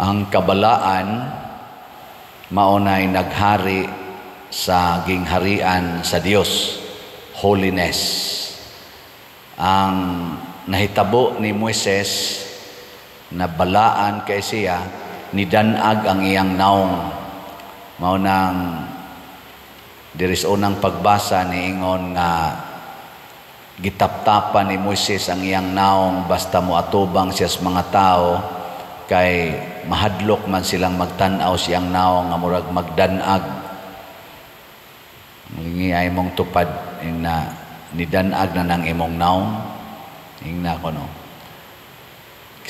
Ang kabalaan mao nay naghari sa gingharian sa Dios, holiness. Ang nahitabo ni Moises na balaan kay siya, nidanag ang iyang naong. Mao nang diri sa unang pagbasa niingon nga gitaptapan ni Moises ang iyang naong basta moatubang siya sa mga tao kay mahadlok man silang magtan-aw siyang naong nga murag magdanag. Lingi ay mong tupad na nidanag na nang imong naong. Ingna ko, no.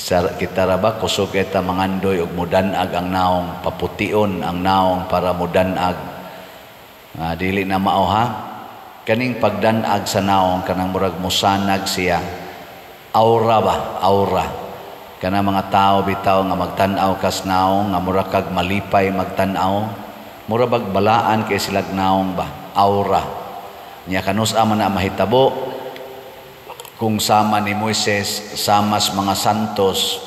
Kita ra ba kusog eta mangandoy og mudanag ang naong, papution ang naong para mudanag. Dili na mao, ha. Kaning pagdanag sa naong, kanang murag musanag siya. Aura ba? Aura. Kana mga tao bitaw nga magtan-aw kas naong nga mura kag malipay magtan-aw. Mura bag balaan kay silag naong ba? Aura. Nya kanus-a man na mahitabo kung sama ni Moises, samas mga santos,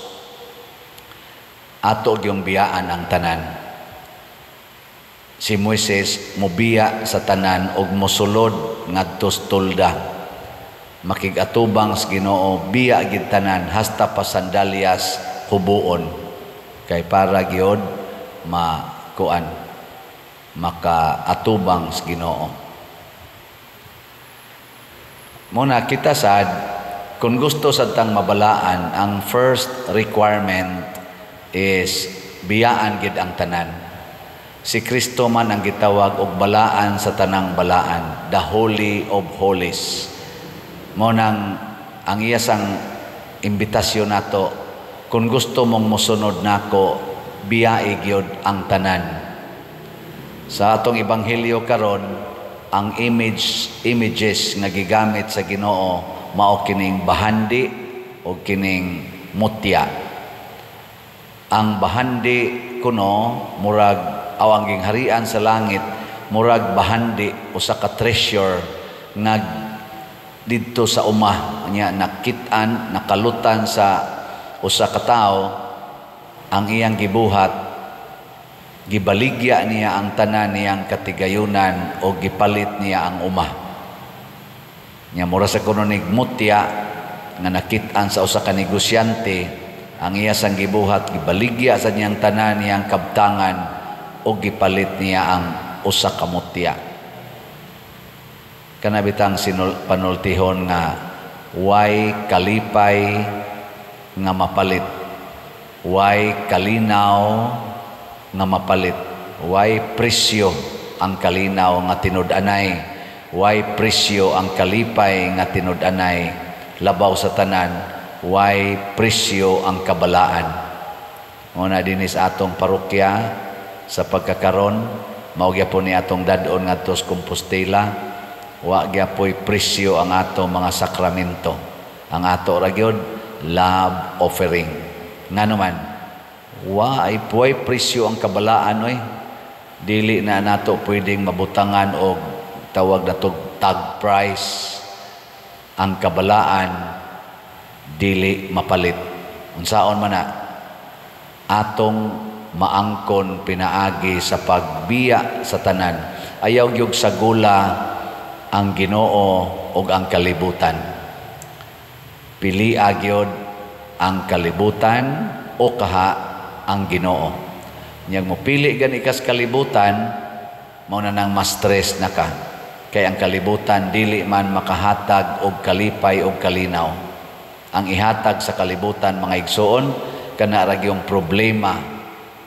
ato gyung biyaan ang tanan. Si Moises mobiya sa tanan og mosulod ngadto sa tolda. Makig-atubang sa Ginoo, biya gid tanan hasta pa sandalyas hubuon kay para gyud makuan, makaatubang sa Ginoo. Muna kita sad, kung gusto sad tang mabalaan, ang first requirement is biyaan gid ang tanan. Si Kristo man ang gitawag og balaan sa tanang balaan, the Holy of Holies. Mo nang ang iya sang imbitasyon nato, kung gusto mong mosunod nako, biyai gyud ang tanan. Sa atong ebanghelyo karon, ang images nga gigamit sa Ginoo mao kining bahandi o kining mutya. Ang bahandi kuno murag aw ang gingharian sa langit murag bahandi, usa ka treasure nga didto sa uma nya nakit-an, nakalutan sa usa ka tawo. Ang iyang gibuhat, gibaligya niya ang tanan niyang katigayunan o gipalit niya ang uma nya. Mura sa kuno nig mutya nga nakit-an sa usa ka negosyante. Ang iya sang gibuhat, gibaligya sa niyang tanan niyang kabtangan o gipalit niya ang usa ka mutya. Kana bitang panultihon nga way kalipay nga mapalit, way kalinaw nga mapalit, way presyo ang kalinaw nga tinud-anay, way presyo ang kalipay nga tinud-anay, labaw sa tanan, way presyo ang kabalaan. Muna dinhi sa atong parokya sa pagkakaron, mao gyapon ni atong dad-on ngadto sa Compostela, wa gyapoy presyo ang atong mga sakramento. Ang ato ra gyud love offering. Ngano man wa ay puway presyo ang kabalaan oy. Dili na nato pwedeng mabutangan og tawag nato tag price. Ang kabalaan dili mapalit. Unsaon man na atong maangkon pinaagi sa pagbiya sa tanan. Ayaw gyud sagula ang Ginoo ug ang kalibutan. Pili gyud ang kalibutan o kaha ang Ginoo. Nyag mopili gani kas kalibutan, mao na nang mas stress na ka. Kay ang kalibutan dili man makahatag og kalipay og kalinaw. Ang ihatag sa kalibutan, mga igsoon, kana ra gyung problema,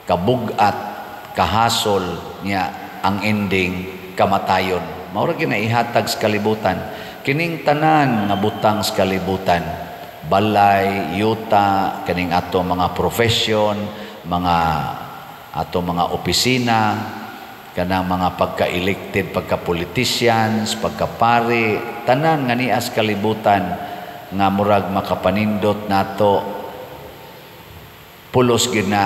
kabugat, kahasol niya, ang ending kamatayon. Mao ra gyud na ihatag sa kalibutan. Kining tanan nga butang sa kalibutan, balay, yuta, kaning ato mga profession, mga ato mga opisina, kanang mga pagka-elected, pagka-politicians, pagka-pari, tanan nga nias kalibutan nga murag makapanindot nato, pulos gyud na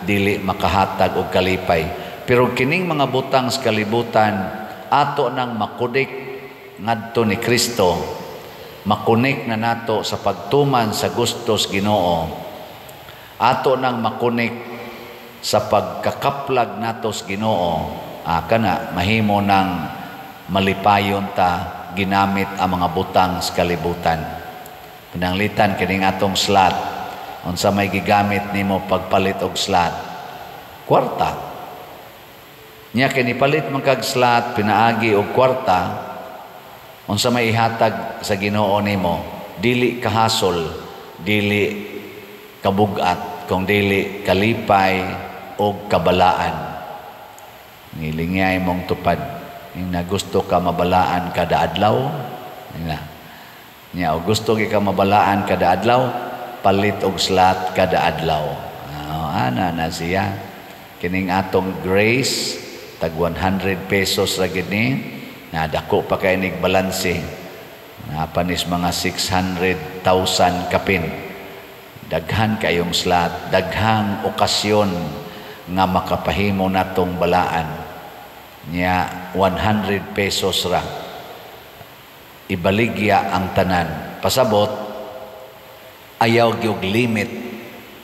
dili makahatag og kalipay. Pero kining mga butang sa kalibutan ato nang makudik ngadto ni Kristo, makunik na nato sa pagtuman sa gustos Ginoo, ato nang makunik Sa pagkakaplag natos Ginoo, kana mahimo nang malipayon ta ginamit ang mga butang sa kalibutan. Pananglitan kining atong slot, unsa may gigamit nimo pagpalit og slot? Kwarta. Nya kini palit man kag slot pinaagi og kwarta, unsa may ihatag sa Ginoo nimo? Dili kahasol, dili kabugat, kung dili kalipay og kabalaan. Nilingay mong tupad. Ina gusto ka mabalaan kada adlaw? Ina. Nya og gusto ka mabalaan kada adlaw, palit og slot kada adlaw. Ana na siya. Kining atong grace tag 100 pesos ra gid ni, nadako pa kay nig balanse. Napanis mga 600,000 kapin. Daghan kayong slot, daghang okasyon nga makapahimo natong balaan. Nya 100 pesos ra. Ibaligya ang tanan. Pasabot, ayaw gyud limit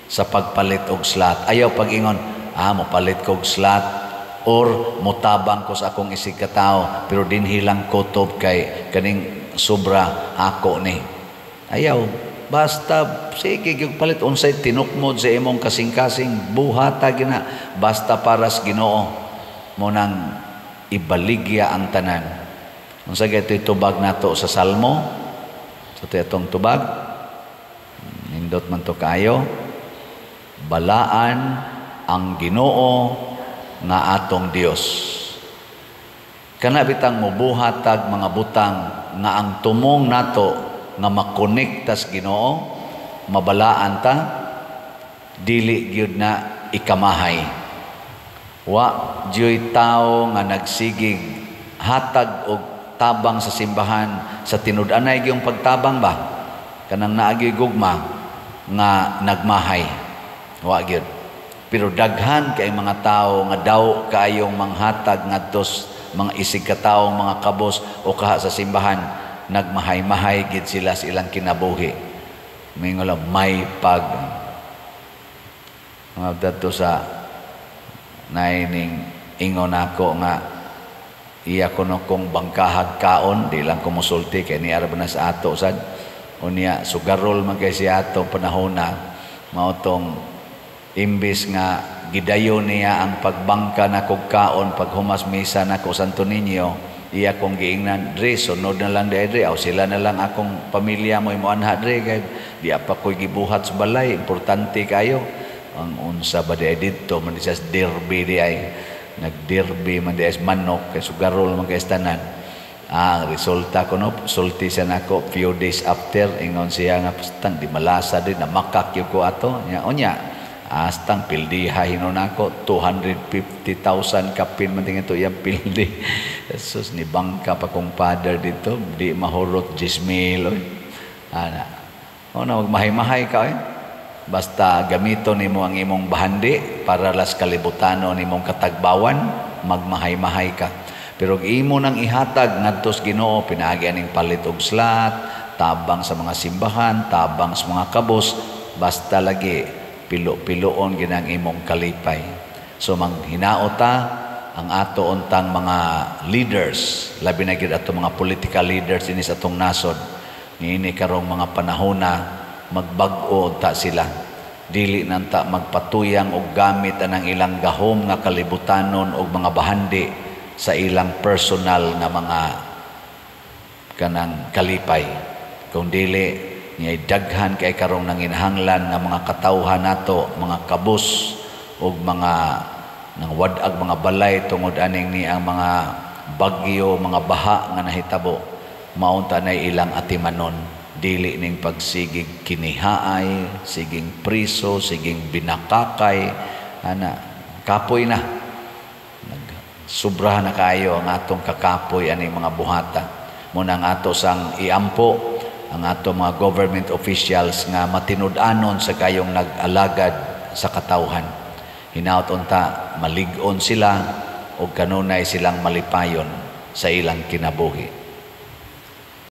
sa pagpalit og slot. Ayaw pag-ingon, mopalit kog slot or motabang ko sa akong isig katao pero dinhi lang kutob kay kaning sobra ako ni. Ayaw, basta sige gyud palit unsay tinukmod sa imong kasing-kasing, buhata gina basta para sa Ginoo mo nang ibaligya ang tanan. Unsa gaytoy tubag nato sa Salmo? Sa atong tubag, nindot man to kaayo. Balaan ang Ginoo nga atong Dios. Kana bitang mobuhat tag mga butang nga ang tumong nato nga makonekta sa Ginoo, mabalaan ta, dili gyud na ikamahay. Wa dyoy tawo nga nagsigig hatag og tabang sa simbahan sa tinud-anay gyung pagtabang ba kanang naagi gugma nga nagmahay, wa gyud. Pero daghan kay mga tawo nga daw kaayong manghatag ngadto mga isig katawo, mga kabos o kaha sa simbahan, nagmahay-mahay gid sila sa ilang kinabuhi. Mingon lang, may pag mga dadto sa naining ingon ako nga iya kuno kong bangkahag kaon, di lang ko mosulti kay niara ba na sa ato sad. Unya sugarol man kay siya ato panahona, mao tong imbis nga gidayon niya ang pagbangka na kog kaon paghumas misa nako Santo Niño, iya kong giingnan, "Dre, sunod na lang dre, aw sila na lang akong pamilya mo imo anha dre kay di pa ko'y gibuhat sa balay, importante kayo." Ang unsa ba di ay didto man di siya derby, di ay nagderby man di ay manok kay sugarol man kay tanan. Ang resulta kuno, sulti siya nako few days after, ingon siya nga pastang di malasa din na makak ko ato nya. Unya astang pildiha hinon nako, 250,000 kapin man tingin to iyang pildi. Jesus, ni bangka pa kong father dito, di mahurot 10,000 oy. Ana o na, magmahay-mahay ka oy. Basta gamito nimo ang imong bahandi para las kalibutano nimong katagbawan, magmahay-mahay ka. Pero imo nang ihatag ngadto sa Ginoo pinaagi aning palit og slot, tabang sa mga simbahan, tabang sa mga kabos, basta lagi pilo-piloon ginang imong kalipay. So manghinaot ta ang ato untang mga leaders, labi na gid ato mga political leaders dinhi sa atong nasod, niini karong mga panahona magbag-o ta sila. Dili nanta magpatuyang og gamit anang ilang gahom nga kalibutanon og mga bahandi sa ilang personal nga mga kanang kalipay. Kung dili niya, daghan kay karong nanginahanglan nga mga katawhan nato, mga kabus og mga nang wad-ag mga balay tungod aning ni ang mga bagyo, mga baha nga nahitabo, maunta na ilang atimanon. Dili ning pagsigig kinihaay, siging priso, siging binakakay, ana, kapoy na. Sobra na kayo ang atong kakapoy aning mga buhata. Muna ang ato sang iampo, ang ato mga government officials nga matinud-anon sa kayong nag-alagad sa katawhan. Hinaut unta malig-on sila o kanunay silang malipayon sa ilang kinabuhi.